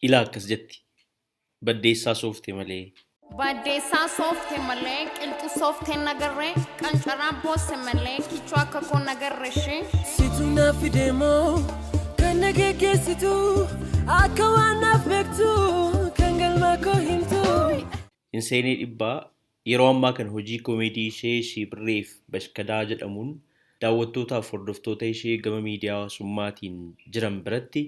Ilaa akkas jetti. Baddeessaa soofte malee. Baddeessaa soofte malee, qilxuu soofte nagarree, qancaraa boosse malee, kichuu akka koo nagarre ishee. Situ naaf fide moo kan na geggeessitu, akka waan naaf beektu kan galma koo himtu? Hinseenee Dhibbaa yeroo ammaa kana hojii koomeedii ishee Shiibirreef Bashkadaa jedhamuun daawwattootaaf hordoftoota ishee gama miidiyaa hawaasummaatiin jiran biratti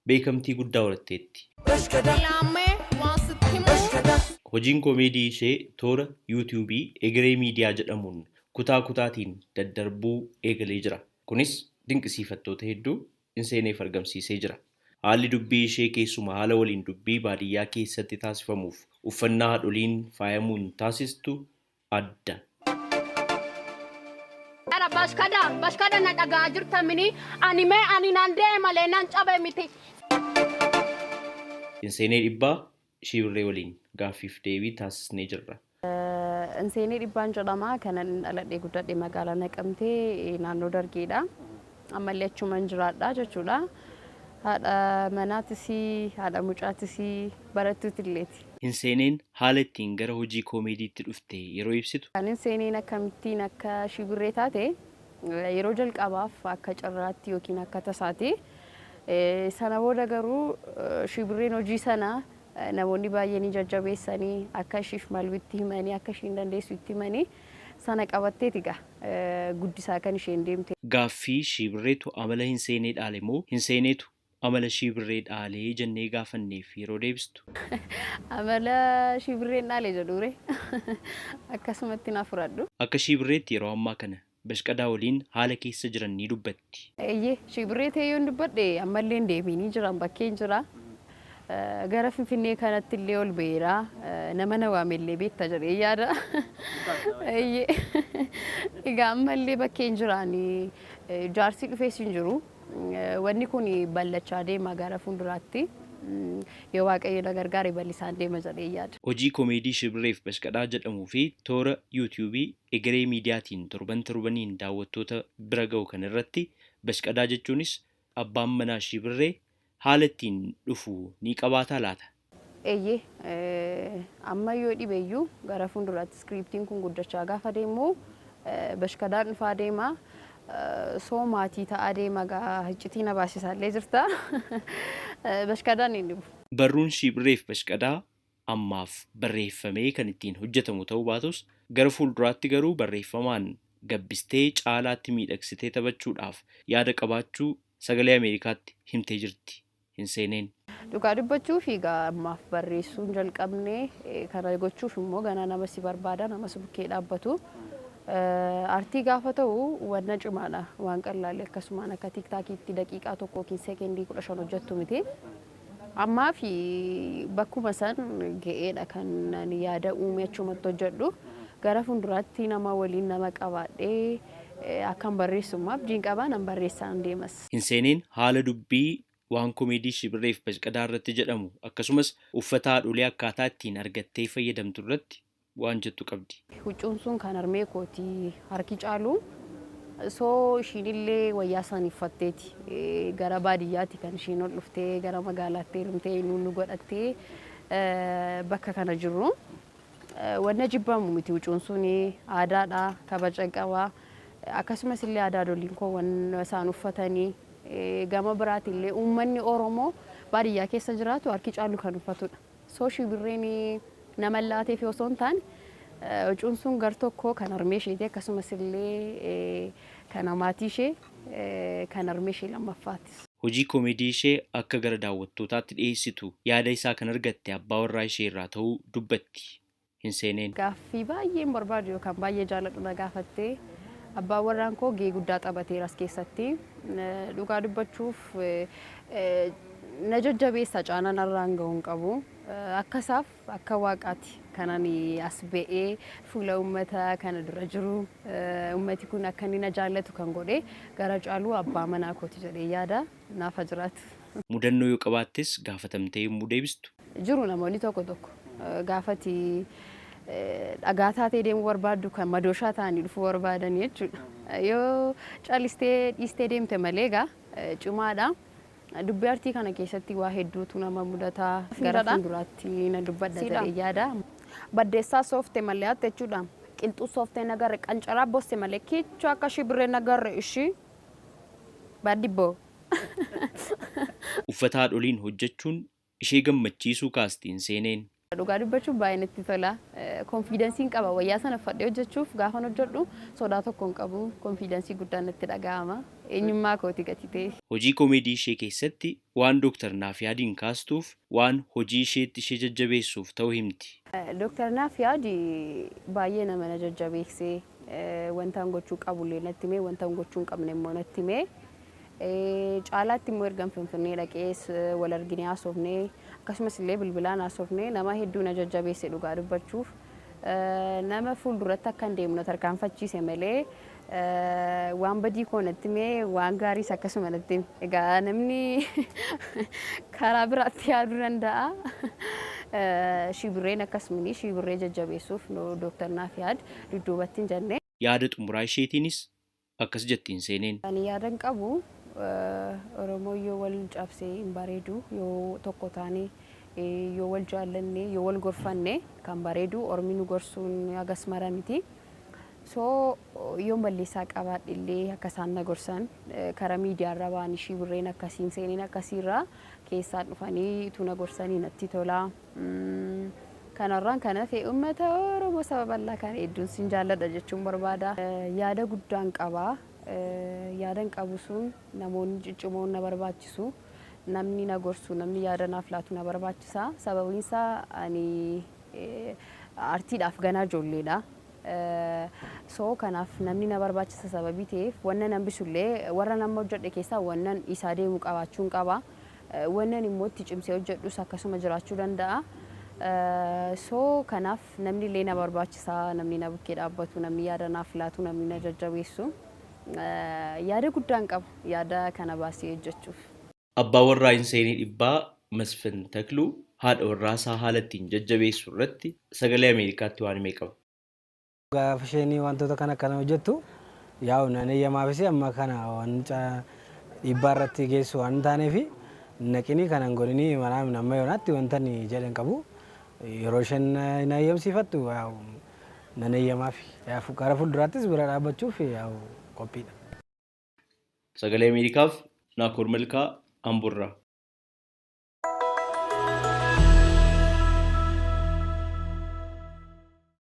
beekamtii guddaa horatteetti. Bashkadaa. Ilaamee waan sitti himu. Bashkadaa. Hojiin koomeedii ishee toora yuutuubii Egeree Miidiyaa jedhamuun kutaa kutaatiin daddarbuu eegalee jira. Kunis dinqisiifattoota hedduu Hinseeneef argamsiisee jira. Haalli dubbii ishee keessumaa haala waliin dubbii baadiyyaa keessatti taasifamuuf uffannaa haadholiin faayamuun taasistu adda. Ara bashkada, bashkada, na dhagaa jirtamini ani mee ani nan deema malee nan cabe miti. Hinseenee Dhibbaa Shiibirree waliin gaaffiif deebii taasisnee jirra. Inseenee Dhibbaan jedhama. Kanan dhaladhee guddadhe magaalaa Naqamtee, naannoo Dargeedha. Ammallee achuman jiraadha jechuudha. Haadha manaatis, haadha mucaatis, barattuutilleeti. Hinseeneen haala ittiin gara hojii koomeediitti dhufte yeroo ibsitu. Kan Inseeneen akkamittiin akka Shiibirree taate, yeroo jalqabaaf akka carraatti yookiin akka tasaati. Sana booda garuu Shiibirreen hojii sana namoonni baay'een ni jajjabeessanii, akka ishiif malu itti himanii, akka ishiin dandeessu itti himanii, sana qabatteeti egaa guddisaa kan isheen deemte. Gaaffii Shiibirreetu amala Hinseenee dhaale moo Hinseeneetu amala Shiibirree dhaalee jennee gaafanneef yeroo deebistu. Amala Shiibirreen dhaale jedhuure, akkasumatti na fudhadhu. Akka Shiibirreetti yeroo ammaa kana Bashqadaa waliin haala keessa jiran ni dubbatti. Eeyyee, Shiibirree ta'ee yoon dubbadhe ammallee hin deebiinii jiran bakkeen jira. Gara Finfinnee kanatti illee ol ba'eera. Nama na waame illee beekta jedhee yaada. Eeyyee. Egaa ammallee bakkeen jiraani jaarsi dhufees hin jiru. Wanni kun bal'achaa deema gara fuulduraatti. Yoo Waaqayyo na gargaare bal'isaan deema jedhee yaada. Hojii koomeedii Shibirreef Bashqadaa jedhamuu fi toora yuutuubii Egeree Miidiyaatiin torban torbaniin daawwattoota bira ga'u kana irratti Bashqadaa jechuunis abbaan manaa Shibirree haala ittiin dhufu ni qabaataa laata? Eeyyee, amma yoo dhibeyyuu gara fuulduraatti iskiriiptiin kun guddachaa gaafa deemu Bashkadaan dhufaa deema. Soo maatii ta'aa deema, gaa iccitii na baasisaallee jirta. Bashkadaan hin dhibu. Barruun Shiibirreef Bashqadaa ammaaf barreeffamee kan ittiin hojjetamu ta'uu baatus, gara fuulduraatti garuu barreeffamaan gabbistee caalaatti miidhagsitee taphachuudhaaf yaada qabaachuu Sagalee Ameerikaatti himtee jirti Hinseeneen. Dhugaa dubbachuuf egaa ammaaf barreessuu hin jalqabne. Kana gochuuf immoo ganaa nama si barbaada, nama si bukkee dhaabbatu. Aartii gaafa ta'u wanna cimaadha. Waan qallaalee akkasumaan akka tiiktaakiitti daqiiqaa 1 yookiin seekendii 15 hojjettu miti. Ammaaf bakkuma san ga'eedha kan ani yaada uume achumatti hojjedhu. Gara fuulduraatti nama waliin nama qabaadhee akkan barreessu immoo abdiin qaba, nan barreessaan deemas. Hinseeneen haala dubbii waan komeedii Shibirreef Bashqadaa irratti jedhamu akkasumas uffata haadholee akkaataa ittiin argattee fayyadamtu irratti waan jettu qabdi. Huccuun sun kan harmee kooti harki caalu. So ishiinillee wayyaa san uffatteeti gara baadiyyaati kan ishiin ol dhuftee gara magaalaatti heerumtee nuun nu godhattee bakka kana jirru. Wanna jibbamu miti, huccuun sun aadaadha, kabaja qaba. Akkasumas illee adaadoliin koo wanna isaan uffatanii, gama biraati illee uummanni Oromoo baadiyyaa keessa jiraatu harki caalu kan uffatudha. So Shibirreen nama laateef osoo hin taane, huccuun sun gar tokko kan harmee isheeti, akkasumas illee kan maatii ishee kan harmee ishee lammaffaatis. Hojii koomedii ishee akka gara daawwattootaatti dhiyeessitu yaada isaa kan argatte abbaa warraa ishee irraa ta'uu dubbatti Hinseeneen. Gaaffii baay'een barbaadu yookaan baay'ee jaalladhu na gaafatte. Abbaan warraan koo gahee guddaa taphateera as keessatti. Dhugaa dubbachuuf na jajjabeessa, caana narraan ga'uu hin qabu. Akka isaaf akka Waaqaati kan ani as ba'ee fuula uummata kana dura jiru. Uummati kun akka inni na jaallatu kan godhe gara caalu abbaa manaa kooti jedhee yaada. Naaf haa jiraatu. Mudannoo yoo qabaattes gaafatamtee yommuu deebistu. Jiru namoonni tokko tokko gaafati dhagaa taatee deemuu barbaaddu kan madooshaa ta'anii dhufuu barbaadanii jechuudha. Yoo calistee dhiistee deemte malee egaa cimaadha. Dubbii artii kana keessatti waa hedduutu nama mudata. Gara fuulduraatti na dubbadha jedhee yaada. Baddeessaa soofte malee hatte jechuudha. Qilxuu sooftee nagarre, qancaraa bosse malee kichuu akka shibirree nagarre ishii. Baaddibboo. Uffata haadholiin hojjechuun ishee gammachiisuu kaastiin seeneen. Dhugaa dubbachuuf baay'ee natti tola. Confidenceiin qaba. Wayyaa sana uffadhee hojjechuuf gaafan hojjedhu sodaa tokko hin qabu. Confidence guddaan natti dhaga'ama. Eenyummaa kooti gati ta'e. Hojii koomeedii ishee keessatti waan Dooktar Naafiyaadiin kaastuuf waan hojii isheetti ishee jajjabeessuuf ta'u himti. Dooktar Naafiyaadi baay'ee nama na jajjabeessee, wanta gochuu qabullee natti himee, wanta gochuu hin qabne immoo natti himee, caalaatti immoo ergan Finfinnee dhaqees wal arginee haasofnee, akkasumas illee bilbilaan haasofnee, nama hedduu na jajjabeesse. Dhugaa dubbachuuf nama fuulduratti akka hin deemnu tarkaanfachiise malee waan badii koo natti himee, waan gaariis akkasuma natti hime. Egaa namni karaa biraatti yaaduu danda'a. Shibirreen akkasumni shibirree jajjabeessuuf Dooktar Naafiyaad dudduubatti hin jenne. Yaada xumuraa isheetiinis akkas jettiin seeneen. Ani yaadan qabu, Oromoo yoo wal cabsee hin bareedu. Yoo tokko taane, yoo wal jaallanne, yoo wal gorfanne kan bareedu. Ormi nu gorsuun hagas mara miti. So yoon balleessaa qabaadhe illee akka isaan na gorsan, karaa miidiyaarra ba'anii shibirreen akkasiin seeneen akkasiirraa keessaan dhufanii utuu na gorsanii natti tola. Kanarraan kan hafe uummata Oromoo saba bal'aa kana hedduun sin jaalladha jechuun barbaada. Yaada guddaan qaba. Yaadan qabu sun namoonni ciccimoon na barbaachisu. Namni na gorsu, namni yaada naaf laatu na barbaachisa. Sababiin isaa ani artiidhaaf ganaa ijoolleedha. So kanaaf namni na barbaachisa. Sababii ta'eef wanna nan bisullee warra nama hojjedhe keessaa wannan isaa deemu qabaachuun qaba. Wannan immoo itti cimsee hojjedhus akkasuma jiraachuu danda'a. So kanaaf namni illee na barbaachisa. Namni na bukkee dhaabbatu, namni yaada naaf laatu, namni na jajjabeessu. Yaada guddaan qaba yaada kana baasee hojjechuuf. Abbaa warraa Hinseenee Dhibbaa Masfin Takluu haadha warraa isaa haala ittiin jajjabeessu irratti Sagalee Ameerikaatti waan himee qaba. Gaafa isheen wantoota kana akkana hojjettu yaa'u nan eeyyamaafis. Amma kana waan dhiibbaa irratti geessu waan hin taaneef naqinii kana hin godhinii manaa amma yoonaatti wanta inni jedhan qabu. Yeroo isheen na eeyyamsiifattu yaa'u nan eeyyamaaf. Gara fuulduraattis bira dhaabbachuuf yaa'u qophiidha. Sagalee Ameerikaaf Naakoor Malkaa, Amboorraa.